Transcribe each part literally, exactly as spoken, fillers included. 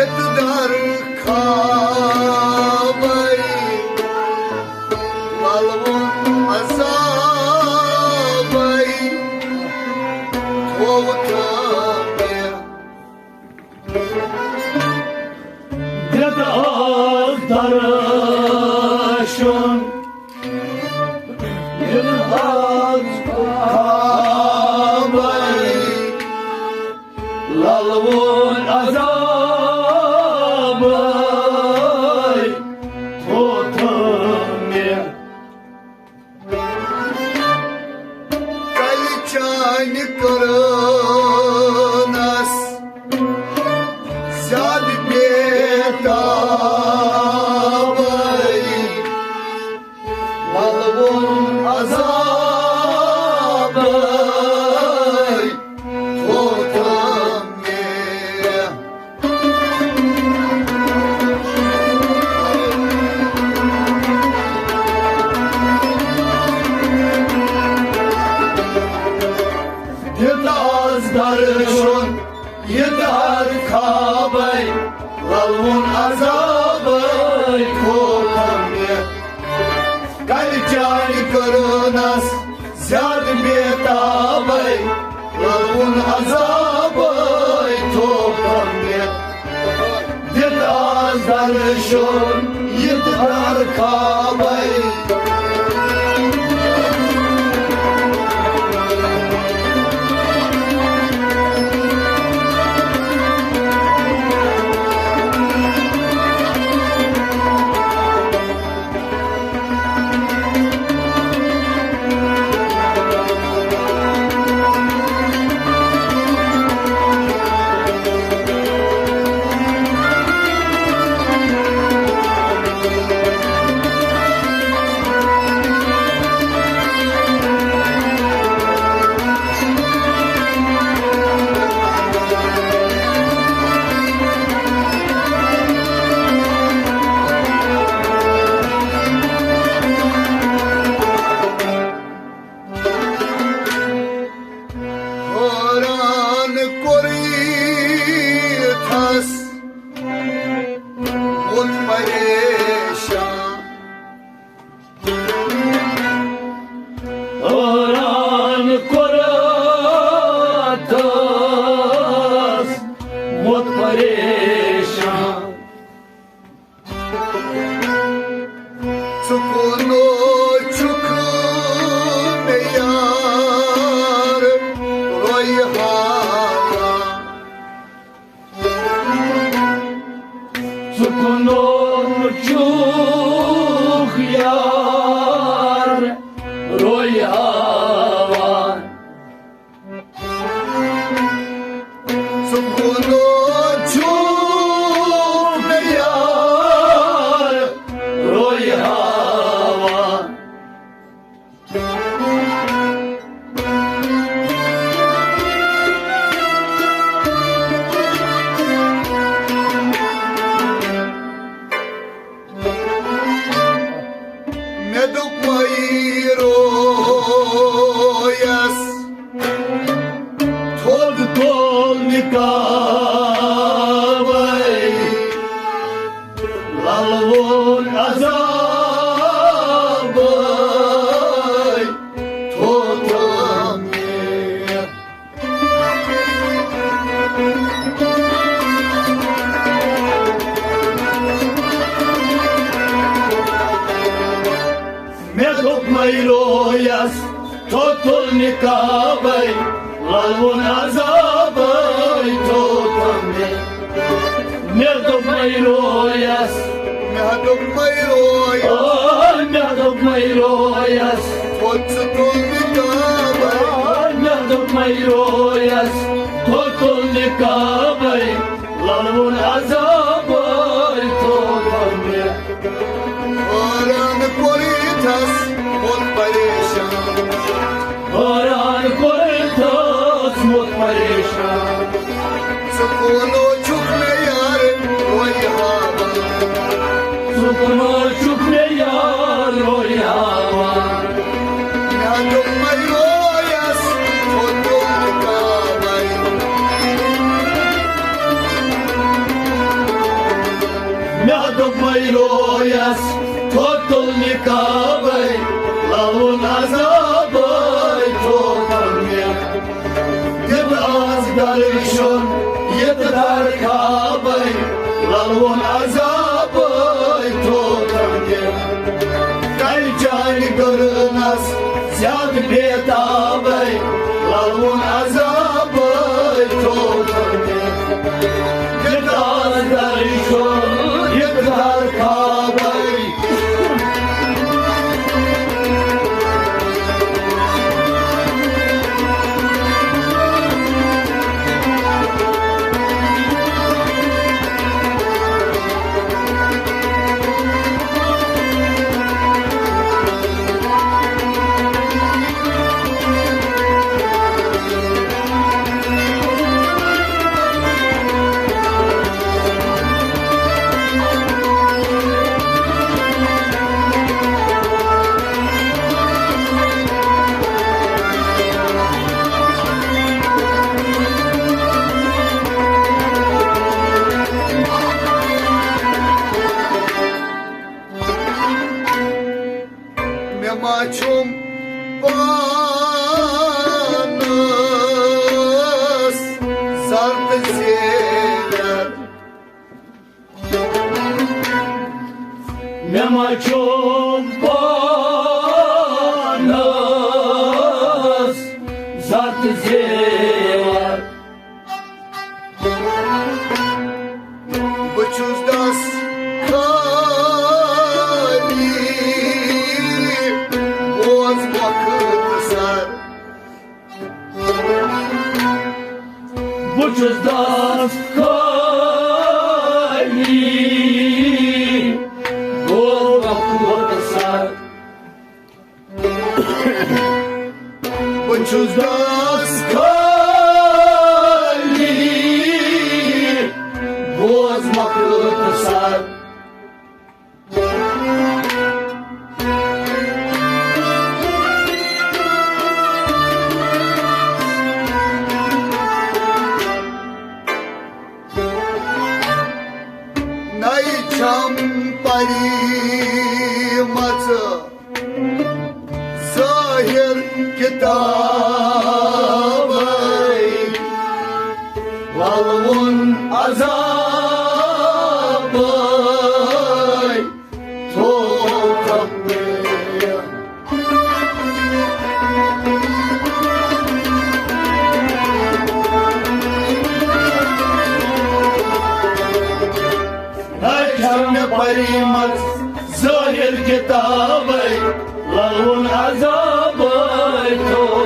در خوابے، للوُن عذابے، تھوو تھٲوِتھ۔ دِتھ آس درشُن، ییٚلہِ آس خوابے، للوُن عذابے، تھوٚو تھٲو مےٚ۔ کلہِ چانہِ کٔرٕنس زیادٕ بے تابے، للوُن عذابے، تھوٚو تھٲو مےٚ۔ دِتھ آس درشُن، ییٚتہِ ہر خوابے، للوُن عذابے، کھوژان مےٚ۔ کلہِ چانہِ کٔرٕنس زیادٕ بے تابے، للوُن عذابے، تھوٚو مےٚ۔ دِتھ آس درشُن، ییٚتہِ ہر خوابے۔ حٲران کوٚر ییٖتھس بُت پریشان۔ حٲران کوٚر ییٖتھس بُت پریشان۔ ژٕ کُنو چھُکھ مےٚ یار رویہِ ہاوان۔ ژٕ کُنو چھُکھ یار رویہِ ہاوان۔ ژٕ کُنو چھُکھ مےٚ یار رویہِ ہاوان۔ مےٚ دوٚپ مَے رویَس، تھوٚد تُل نِقابَے، لَلوُن عذابَے، تھوٚد تُل مےٚ۔ مےٚ دوٚپ مَے رویَس، تھوٚد تُل نِقابَے، لَلوُن عذابَے، تھوٚد تُل مےٚ۔ مےٚ دوٚپ مَے رویَس۔ مےٚ دوٚپ مَے رویَس۔ آ، مےٚ دوٚپ مَے رویَس۔ تھوٚد ژٕ تُل نِقابَے۔ آ، مےٚ دوٚپ مَے رویَس۔ تھوٚد تُل نِقابَے۔ لَلوُن عذابَے، تھوٚد تُل مےٚ۔ حٲران کوٚر ییٖتھَس بُت پریشان۔ حٲران کوٚر ییٖتھَس بُت پریشان۔ ژٕ کُنو چھُکھ مےٚ یار رویہِ ہاوان۔ ژٕ کُنو چھُکھ مےٚ یار رویہِ ہاوان۔ مےٚ دوٚپ مَے رویَس، تھوٚد تُل نِقابَے۔ یس تھوٚد تُل نقابے، لَلوُن عذابے تھوٚد تُل مےٚ۔ دِل آس درشُن یہِ تہٕ در خوابے، لَلوُن عذابے تھوٚد تُل مےٚ۔ کَلہِ چانہِ گٔرنَس زیادٕ بے تابے، لَلوُن عذابے تھوٚد تُل مےٚ۔ یہِ تاج دَرٕے چھُ، یہِ دَر خوابے۔ مےٚ ما چھُم پانَس زر تہٕ زیور؟ مےٚ ما چھُم پانَس زر تہٕ زیور؟ بہٕ چھُس دَس خٲلی، بوز مۄختصر۔ بہٕ چھُس دَس خٲلی، بوز مۄختصر۔ بہٕ چھُس دَس خٲلی، بوز مۄختصر۔ نَے چھَم پریمژ ظٲہِر کِتابَے، وَلوُن عذابَے تھوٚو تَپٲرۍ۔ نَے چھَم مےٚ پریمژ ظٲہِر کِتابَے، لَلوُن عذابَے تھوٚو۔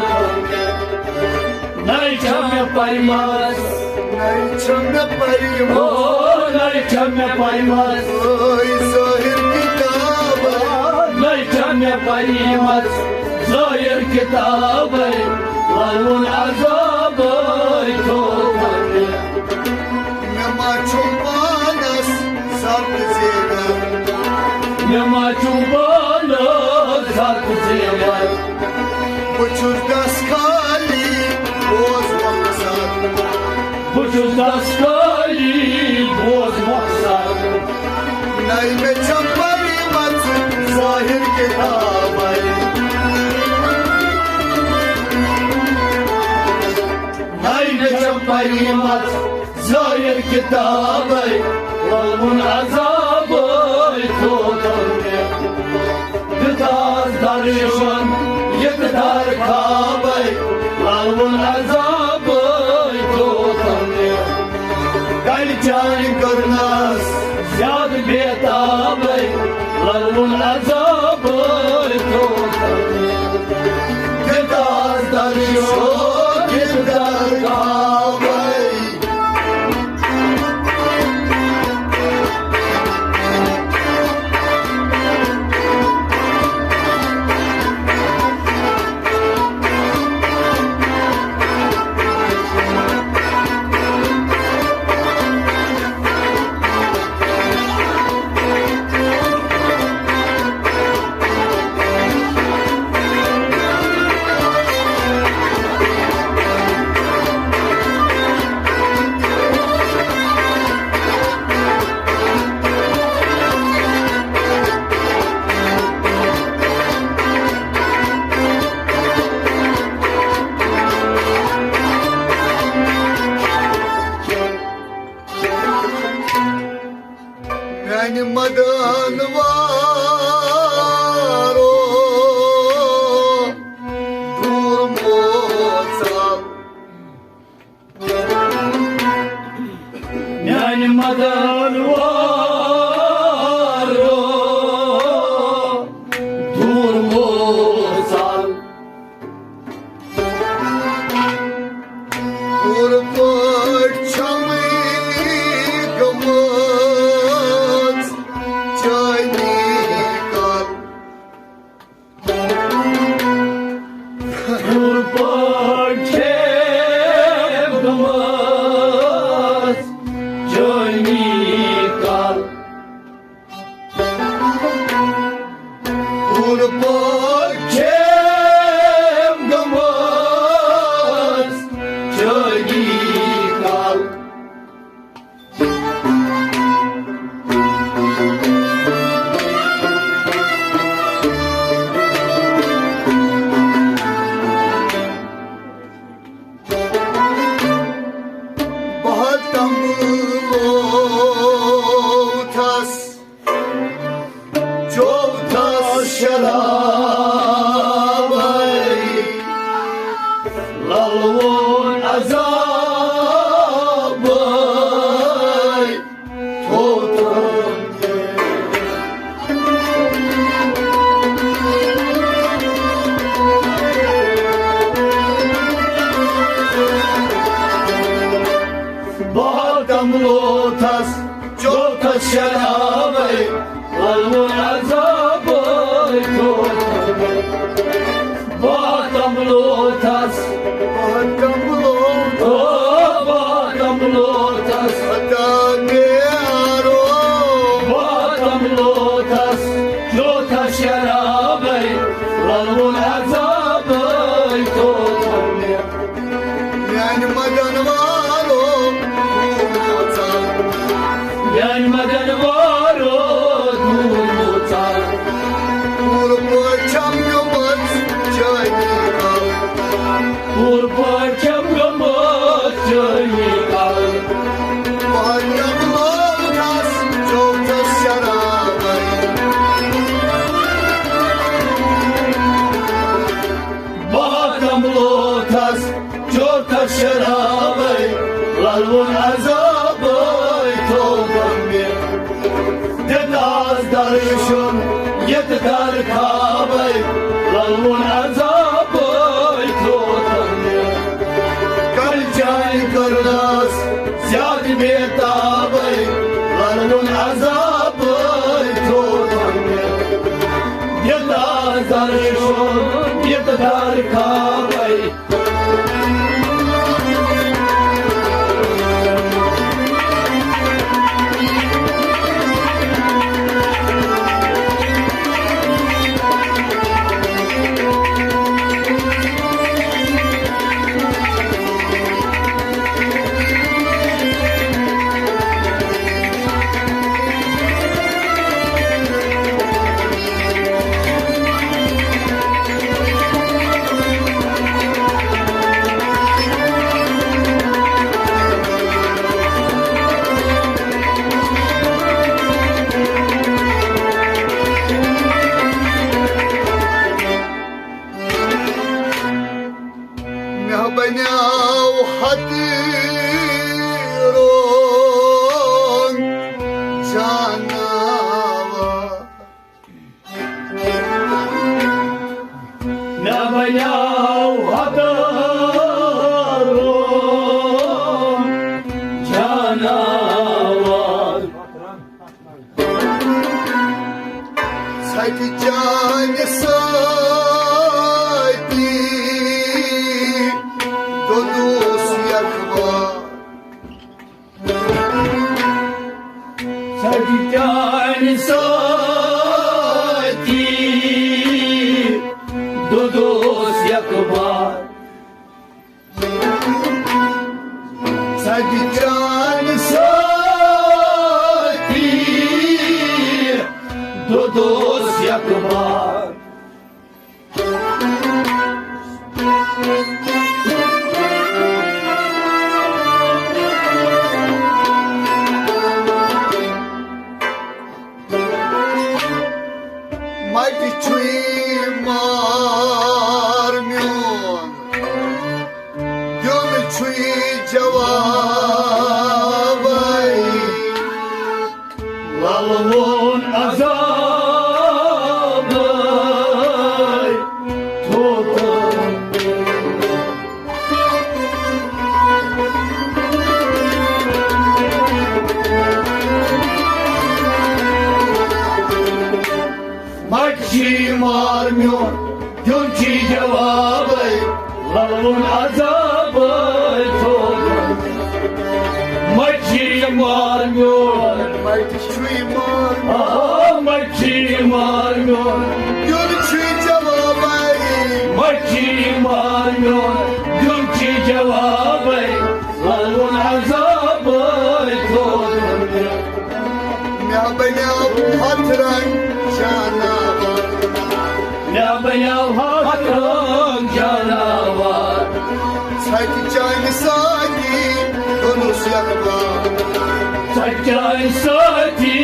نَے چھَم مےٚ پریمژ، نَے چھَم مےٚ پریمژ، او، نَے چھَم مےٚ پریمژ۔ ٲے ظٲہِر کِتابَے۔ نَے چھَم مےٚ پریمژ ظٲہِر کِتابَے، لَلوُن عذابَے تھوٚو۔ مےٚ ما چھُم پانَس زر تہٕ زیور؟ مےٚ ما چھُم پانَس زر تہٕ زیور؟ بہٕ چھُس دَس خٲلی، بوز مۄختصر۔ بہٕ چھُس دَس خٲلی، بوز مۄختصر۔ نَے مےٚ چھَم پریمژ ظٲہِر کِتابَے۔ نَے مےٚ چھَم پریمژ ظٲہِر کِتابَے، وَلوُن عذابَے تھوٚو تَل مےٚ۔ دیُت آس دَرشُن یہِ تہٕ دَر خوابَے، لَلوُن عذابَے تھوٚو تَل مےٚ۔ کَلہِ چانہِ کٔرنَس زیادٕ بے تابَے، لَلوُن عذابَے تھوٚو تَل مےٚ۔ دیُت آس دَرشُن یہِ تہٕ دَر خوابَے۔ میانہِ مدن وارو دوٗر موژل۔ میانہِ مدن وارو دوٗر موژل۔ پوٗرٕ پٲٹھۍ چھمٕے گٔمٕژ چٲنی کل۔ پوٗرٕ پٲٹھۍ چھم گٔمٕژ چٲنی کل۔ پوٗرٕ پٲٹھۍ چھم گٔمٕژ چٲنی کل۔ بہت تمبلوتھس چوتھس شرابے، للوُن عذابے، تھوٚو تھوٚو۔ بہت تمبلوتھس چوتھس شرابے، للوُن عذابے، تھوٚو تھوٚو۔ بہت تمبلوتھس، بہت تمبلوتھس، او، بہت تمبلوتھس۔ عطا پیارو۔ بہت تمبلوتھس چوتھس شرابے، للوُن عذابے، تھوٚو تھوٚو۔ میانہِ مدن وارو دوٗر موژل۔ میانہِ مدن وارو دوٗر موژل۔ پوٗرٕ پٲٹھۍ چھم گٔمٕژ چٲنی کل۔ پوٗرٕ پٲٹھۍ چھم گٔمٕژ چٲنی کل۔ پہلگام لوٹس چوتھس شرابے۔ بہت تمبلوتھس چوتھس شرابے، للوُن عذابے، تھوٚو غمہِ۔ دِتاس درشُن یتھ در خوابے، للوُن عذابے، تھوٚو غمہِ۔ کل چانہِ کٔرنس زیادٕ بے تابے، للوُن عذابے، تھوٚو غمہِ۔ دِتاس درشُن یتھ در خوابے۔ مےٚ بنیٛاو ہتہٕ رنٛگ جاناوار۔ مےٚ بنیٛاو ہتہٕ رنٛگ جاناوار۔ ژھٹہِ چانہِ سۭتی دوٚدُس یکبار۔ ژھٹہِ چانہِ سۭتی دوٚدُس یکبار۔ ژھٹہِ چانہِ سۭتی دوٚدُس یکبار۔ الوُن عذابے تھوٚوُن۔ مچھی مار میون، دیُن چھی جوابے، للوُن عذابے تھوٚوُن۔ مچھی مار میون، مچھی مار میون۔ آ، مچھی مار میون، دیُن چھی جوابے۔ مچھی مار میون، دیُن چھی جوابے، للوُن عذابے تھوٚوُن۔ مےٚ بنیو ہتھ رنگ جاناوار۔ مےٚ بنیو ہتھ رنگ جاناوار۔ ژھٹہِ چانہِ سۭتی گوٚنُس یکبار۔ ژھٹہِ چانہِ سۭتی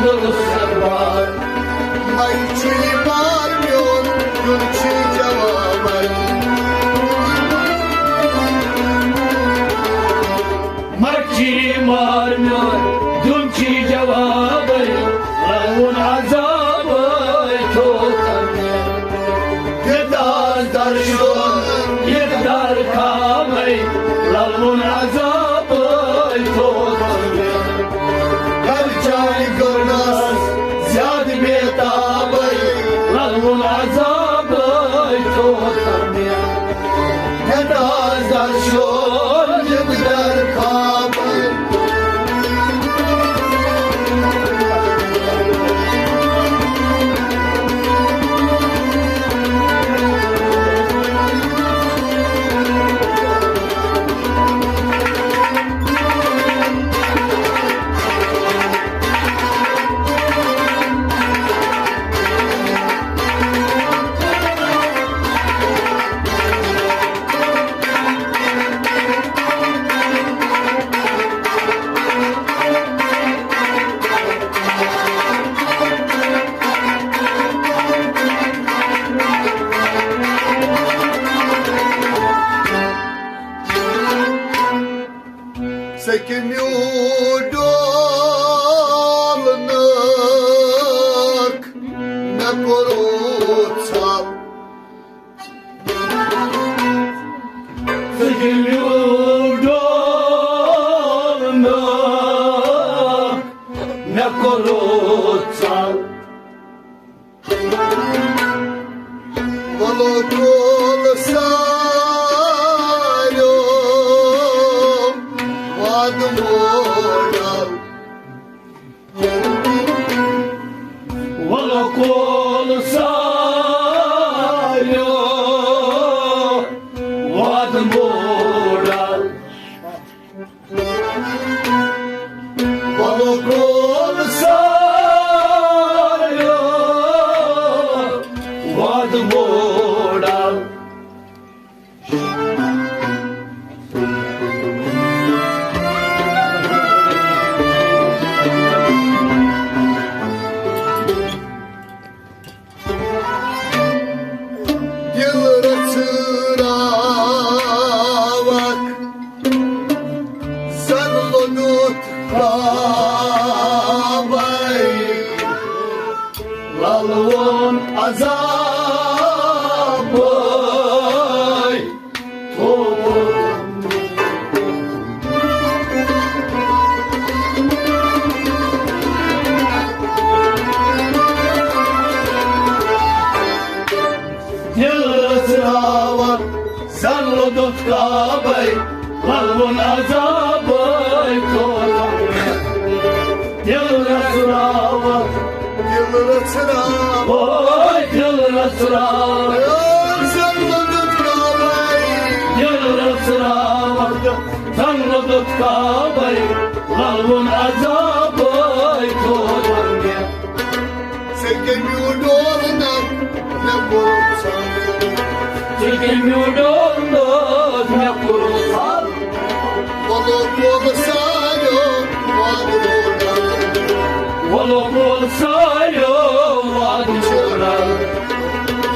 گوٚنُس یکبار۔ مچھی مار میون، دیُن چھی جوابے۔ مچھی مار میون، دیُن چھی جوابے، للوُن عذابے تھوٚوُن۔ دِتاس درشُن، یہِ در خوابے، للوُن عذابے تھوٚوُن۔ کر چانہِ گوٚناہس زیادٕ بے تابے، للوُن عذابے تھوٚوُن۔ ہداس درشون یِم در خوابے۔ سکہِ میوٗٹھ ڈولنُک مےٚ کوٚروٗ ژھاو۔ سکہِ میوٗٹھ ڈولنُک مےٚ کوٚروٗ ژھاو۔ وَلہٕ کول ساریو وعدٕ موڑل۔ وَلہٕ کول ساریو وعدٕ موڑل۔ وَلہٕ کول ساریو وعدٕ موڑل۔ دِل رژھراوکھ زن لوٚدُتھ خوابے، للوُن عذابے تھوٚوُن۔ دِل رژھراوکھ زن لوٚدُتھ خوابے، للوُن عذابے تھوٚوُن۔ دِل رژھراوکھ، دِل رژھراوکھ، اوے دِل رژھراوکھ۔ زن لوٚدُتھ خوابے۔ دِل رژھراوکھ زن لوٚدُتھ خوابے، للوُن عذابے تھوٚوُن۔ ژےٚ کٔمیو ڈولنُک مےٚ کوٚر ژھاو۔ ژےٚ کٔمیو ڈولنُک مےٚ کوٚر ژھاو۔ وَلہٕ کول ساریو وعدٕ موڑل۔ وَلہٕ کول ساریو وعدٕ موڑل۔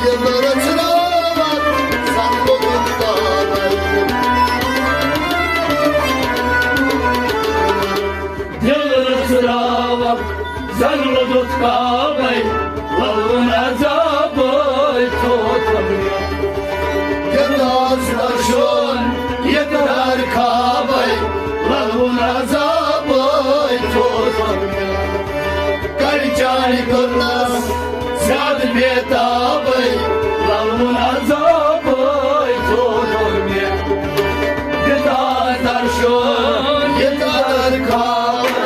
ییٚلہِ رژھراوکھ زن لوٚدُتھ خوابے۔ دِل رژھراوکھ زن لوٚدُتھ کابے، للوُن عذابے تھوٚوتھم مےٚ۔ دِتاس درشُن یقدار کابے، للوُن عذابے تھوٚوتھم مےٚ۔ کڑِ چانہِ کٔرنس زیادٕ بے تابے، للوُن عذابے تھوٚوتھم مےٚ۔ دِتاس درشُن یقدار کابے۔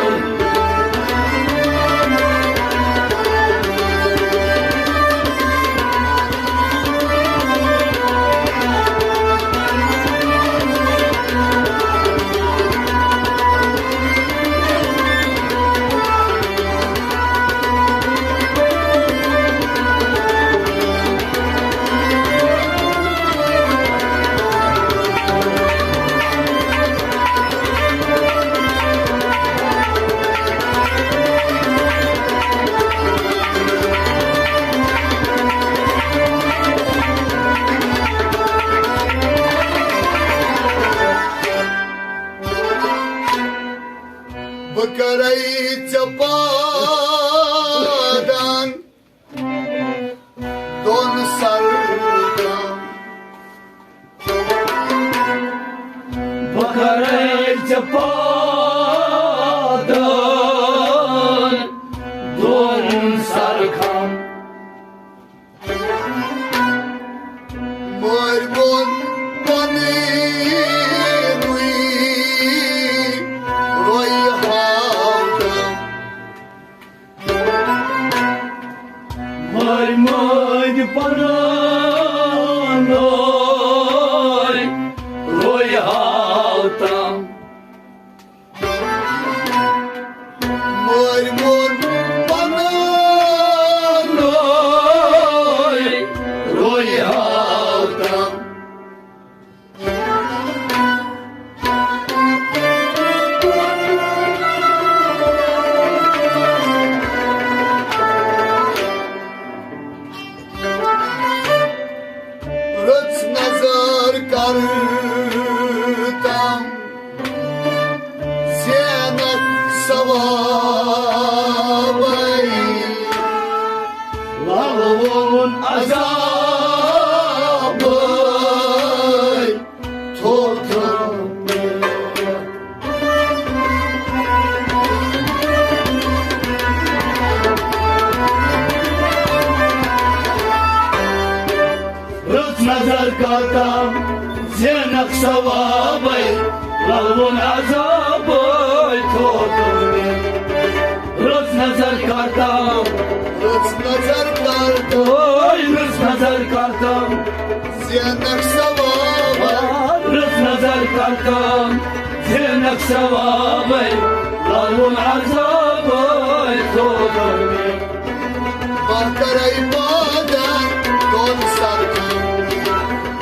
بہٕ کرے ژےٚ پادان دۄن سرکم۔ بہٕ کرے ژےٚ پادان دۄن سرکم۔ مٲرۍ ووٚن پنٕنۍ روٚے ہاوتم۔ مٲرۍ مٲرۍ پنٕنۍ روٚے ہاوتم۔ مٲرۍ ووٚن پنٕنۍ روٚے ہاوتم۔ رٕژ نظر کرتم زینکھ ثوابے، للوُن عذابے تھوٚوتھم۔ رٕژ نظر کرتم زینکھ ثوابے، للوُن عذابے تھوٚوتھم۔ رٕژ نظر کرتم، رٕژ نظر کرتم، اوے رٕژ نظر کرتم زینکھ ثوابے۔ رٕژ نظر کرتم زینکھ ثوابے، للوُن عذابے تھوٚوتھم۔ بہٕ کرے پادان دۄن سرکم۔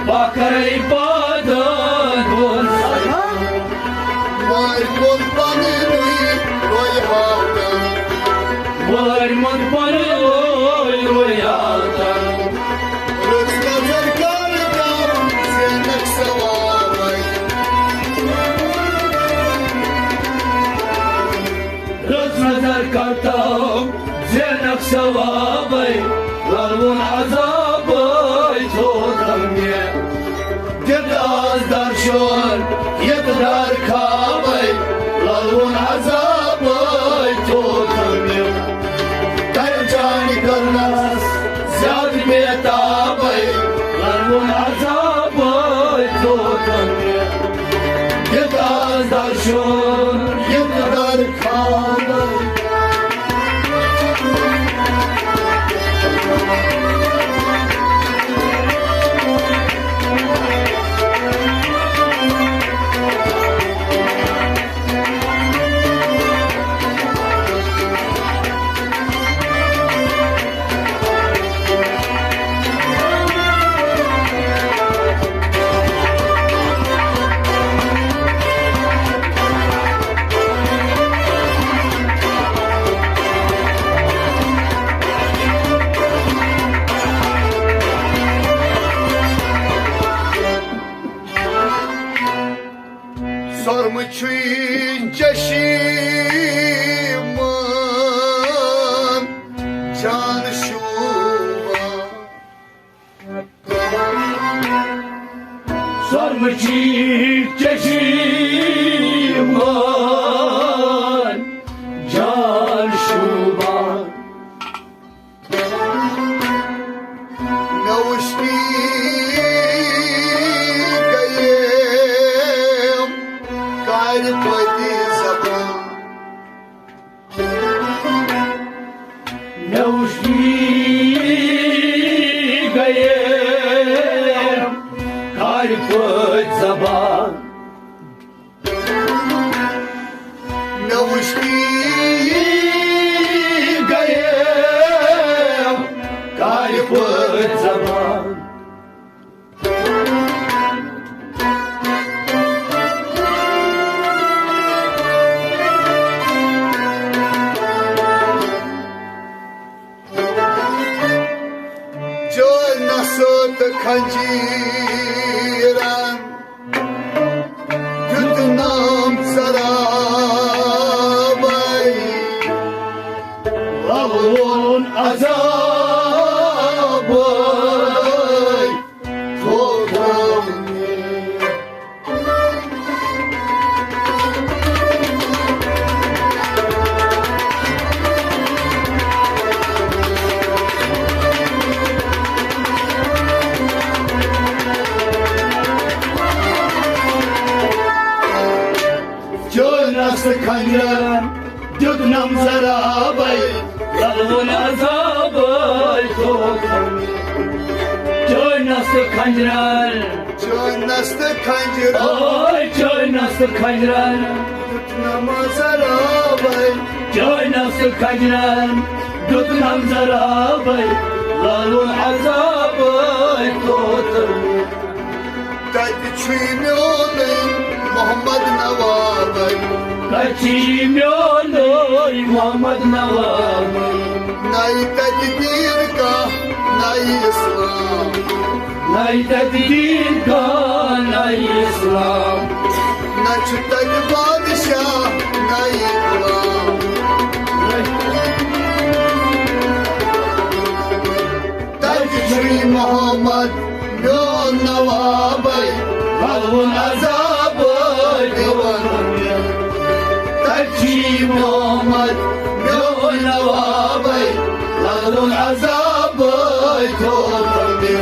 بہٕ کرے پادان دۄن سرکم۔ مٲرۍ ووٚن پنٕنۍ روٚے ہاوتم۔ مٲرۍ ووٚن پنٕنۍ روٚے ہاوتم۔ رٕژ نظر کرتم زینکھ ثوابے۔ رٕژ نظر کرتم زینکھ ثوابے، للوُن عذابے تھوٚوتھم مےٚ۔ دِتاس درشُن یقدار کابے، للوُن عذابے تھوٚوتھم مےٚ۔ تَمہِ چانہِ کٔرنس زیادٕ بے تابے، للوُن عذابے تھوٚوتھم مےٚ۔ دِتاس درشُن یقدار کابے۔ چشمان جان شوبان۔ مےٚ وٕچھنی گٔیَم کارِ پٲتی زبان۔ مےٚ وٕچھنی گٔیَم کارِ پٲتۍ زبان۔ مےٚ وٕچھنی گٔیَم کارِ پٲتۍ زبان۔ چٲنۍ نسہٕ تہٕ کھنجیٖرن دیُت نام ژرابے، للوُن عذابے تھوٚو تھوٚو۔ چٲنۍ نسہٕ کھنجرن دیُت نم ذرابے، للوُن عذابے تھوٚو تھوٚو۔ چٲنۍ نسہٕ کھنجرن، چٲنۍ نسہٕ کھنجرن، اوے چٲنۍ نسہٕ کھنجرن دیُت نم ذرابے۔ چٲنۍ نسہٕ کھنجرن دیُت نم ذرابے، للوُن عذابے تھوٚو تھوٚو۔ تتہِ چھُے میونُے محمد نوابے۔ تتہِ چھُے میونُے محمد نوابے۔ نَے تتہِ دیٖن کانٛہہ، نَے اسلام۔ نَے تتہِ دیٖن کانٛہہ، نَے اسلام۔ نہ چھُ تتہِ بادشاہ، نَے غلام۔ تتہِ چھُے محمد میون نوابے، للوُن عذابے دِوان۔ تتہِ چھُے محمد میون نوابے، للوُن عذابے تھوٚو تٔمۍ۔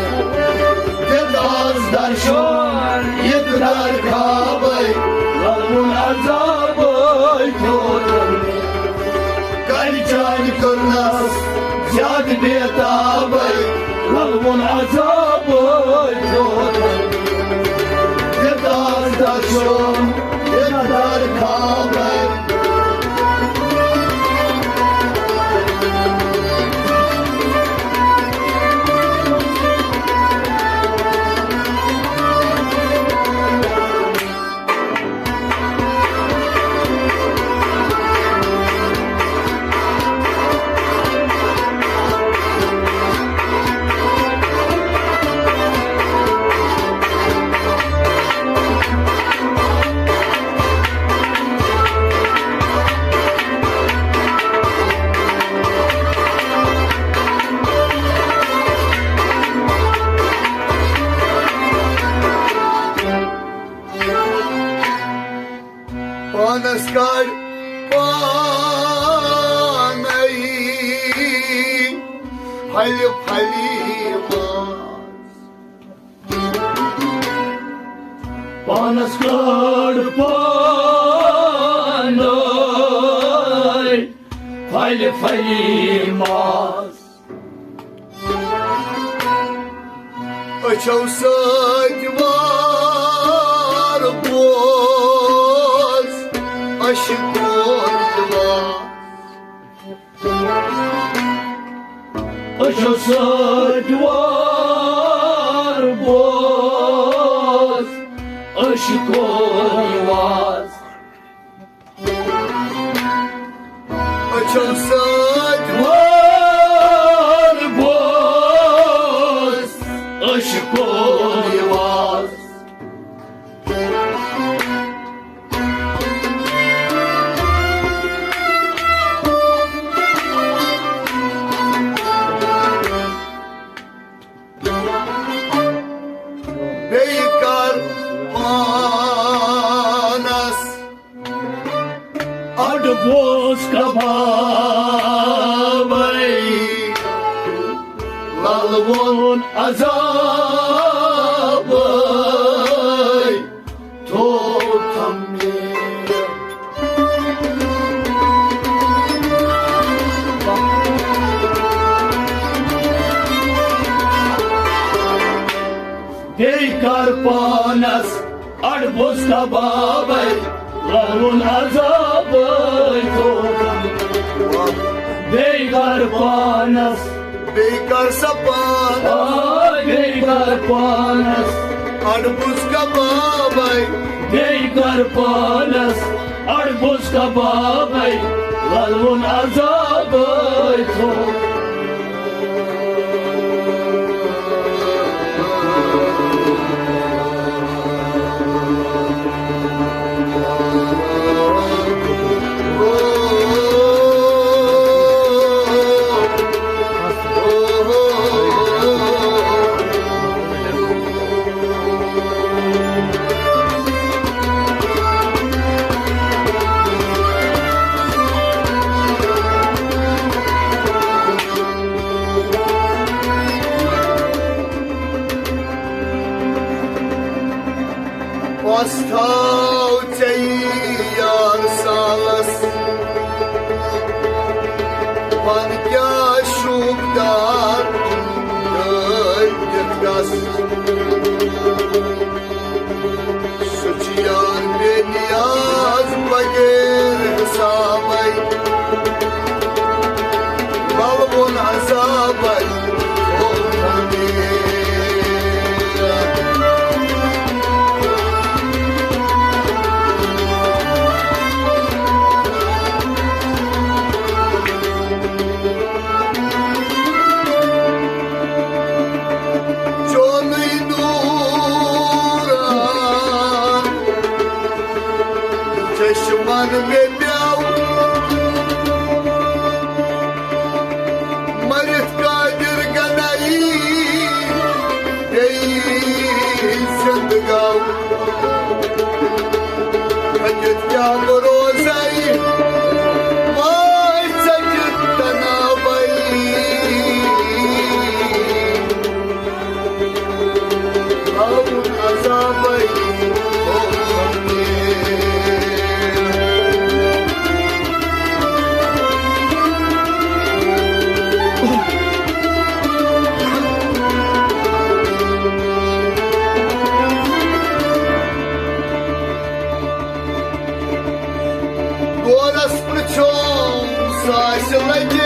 دِتاس درشان یہِ در خوابے، للوُن عذابے تھوٚو تٔمۍ۔ کرِ چانہِ کٔرنس زیادٕ بے تابے، للوُن عذابے تھوٚو تٔمۍ۔ دِتاس درشان یہِ در خوابے۔ پانس کڑ پانے پھلہِ پھلی منٛز۔ پانس کڑ پانے پھلہِ پھلی منٛز۔ أچھو سۭتۍ وار بوز عشقُن یہِ واز۔ أچھو سۭتۍ وار بوز عشقُن یہِ واز۔ أچھو سۭتۍ وار بوز عشقُن یہِ واز۔ بیٚیہِ کر ووٚن عذابَے تھوٚو تھمے۔ بیٚیہِ کر پانس اڑبُز کبابے، لگُن عذابے تھوٚو۔ بیٚیہِ کر پانس، بیٚیہِ کر سا پانس، آ، بیٚیہِ کر پانس اڑبُز کبابے۔ بیٚیہِ کر پانس اڑبُز کبابے، لگُن عذابے تھوٚو۔ پَژھ تھاو ژےٚ یار سالَس، وَن کیٛاہ شوٗبدار دٲدِتھ گژھ۔ سُہ چھُ یار بے نیاز بغیر حسابے، بلوُن عذابے۔ چونُے دوٗران چشمن مےٚ پیوٚو، مٔرِتھ قادر گنایی بیٚیہِ زِندٕ گوٚو۔ کھٔنِتھ کیٛاہ بہٕ روزے، وٲے ژٔٹِتھ تناوے۔ ہاوُن عذابے۔ گولس پرٛژھوم، سُہ آسہِ لگہِ۔